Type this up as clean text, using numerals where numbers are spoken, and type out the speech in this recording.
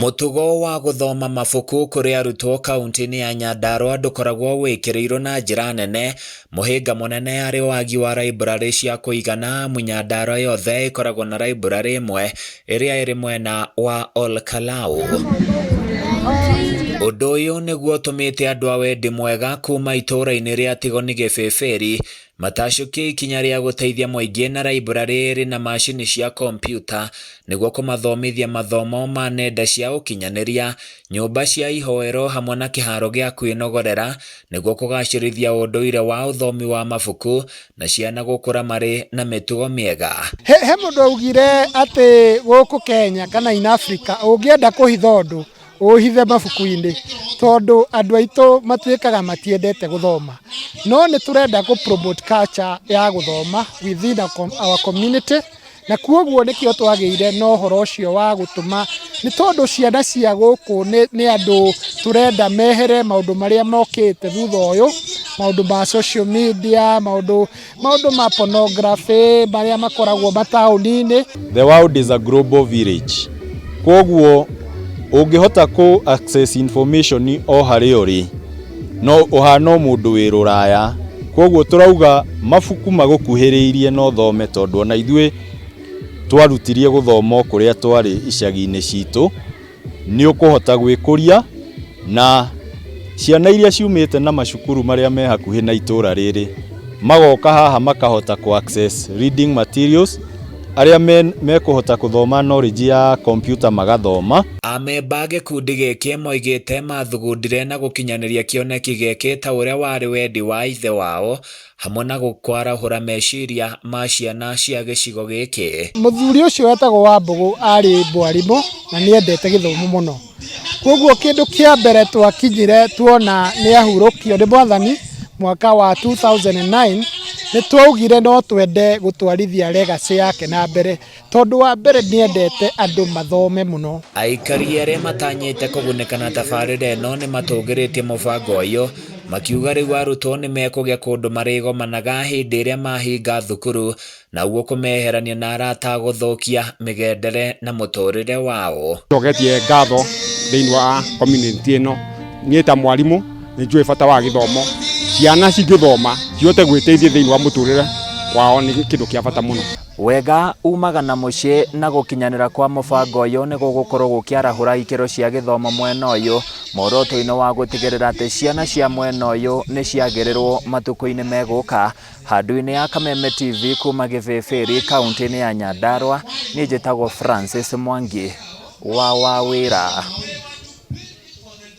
Mũtugo wa gũthoma mabuku kũrĩ arutwo kaunti-inĩ ya Nyandarua ndũkoragwo wĩkĩrĩirwo na njĩra nene. Mũhĩnga mũnene arĩ wagi wa library cia kũigana amu Nyandarua yothe ĩkoragwo na library ĩmwe ĩrĩa ĩrĩ mwena wa Ol Kalou. Ũndũ ũyũ nĩguo ũtũmĩte andũ a wendi mwega kuma itũũra-inĩ rĩa Tigoni Gĩbĩbĩri matacũkie ikinya rĩa gũteithia mũingĩ na library ĩrĩ na macini cia kompiuta nĩguo kũmathomithia mathomo ma nenda cia ũkinyanĩria, nyũmba cia ihoero hamwe na kĩharo gĩa kwĩnogorera nĩguo kũgacĩrithia ũndũire wa ũthomi wa mabuku na ciana gũkũra marĩ na mĩtugo mĩega. He mũndũ augire atĩ gũkũ Kenya kana in Africa ũngĩenda kũhitha ũndũ ũhithe mabuku-inĩ tondũ andũ aitũ matuĩkaga matiendete gũthoma. No nĩ tũrenda kũ promote culture ya gũthoma within our community na kuoguo nĩkĩo twagĩire na ũhoro ũcio wa gũtũma nĩ tondũ ciana cia gũkũ nĩ andũ tũrenda mehere maũndũ marĩa mokĩte thutha ũyũ, maũndũ ma social media, maũndũ ma pornography marĩa makoragwo mataũni-inĩ. The world is a global village. Kwoguo ũngĩhota kũ access information o harĩa ũrĩ no ũhana o mũndũ wĩ rũraya. Kwoguo tũrauga mabuku magũkuhĩrĩirie na ũthome tondũ ona ithuĩ twarutirie gũthoma o kũrĩa twarĩ icagi-inĩ citũ, nĩ ũkũhota gwĩkũria na ciana iria ciumĩte na macukuru marĩa me hakuhĩ na itũra rĩrĩ magoka haha makahota kũ access reading materials, arĩa mekũhota kũthoma knowledge ya computer magathoma. Amemba a gĩkundi gĩkĩ moigĩte mathugundire na gũkinyanĩria kĩoneki gĩkĩ ta ũrĩa warĩ wendi wa ithe wao hamwe na gũkwarahũra meciria ma ciana cia gĩcigo gĩkĩ. Mũthuri ũcio wetagwo Wambũgũ arĩ mwarimũ na nĩ endete gĩthomo mũno. Koguo kĩndũ kĩa mbere twakinyire tuona nĩ ahurũkio nĩ mwathani mwaka wa 2009 nĩ twaugire no twende gũtwarithia legacy yake na mbere tondũ wa mbere nĩ endete andũ mathome mũno. Aikari arĩa matanyĩte kũgunĩka na tabarĩra ĩno nĩ matũgĩrĩtie mũbango ũyũ makiuga rĩu arutwo nĩ mekũgĩa kũndũ marĩgomanaga hĩndĩ ĩrĩa mahinga thukuru na ũguo kũmeherania na arata gũthũkia mĩgendere na mũtũrĩre wao. Njoketie ngatho thĩinĩ wa community ĩno. Niĩ ta mwarimũ nĩ njũĩ bata wa gĩthomo. Ciana cingĩthoma cihote gwĩteithia thĩinĩ wa mũtũrĩre wao nĩ kĩndũ kĩa bata mũno. Wega umaga na mũciĩ na gũkinyanĩra kwa mũbango ũyũ nĩ gũgũkorwo gũkĩarahũra ikĩro cia gĩthomo mwena ũyũ muoroto-inĩ wa gũtigĩrĩra atĩ ciana cia mwena ũyũ nĩ ciagĩrĩrwo matukũ-inĩ megũka. Handũ-inĩ ya Kameme TV kuma Gĩbĩbĩri kaunti-inĩ ya Nyandarua, niĩ njĩtagwo Francis Mwangi wa Wawĩra.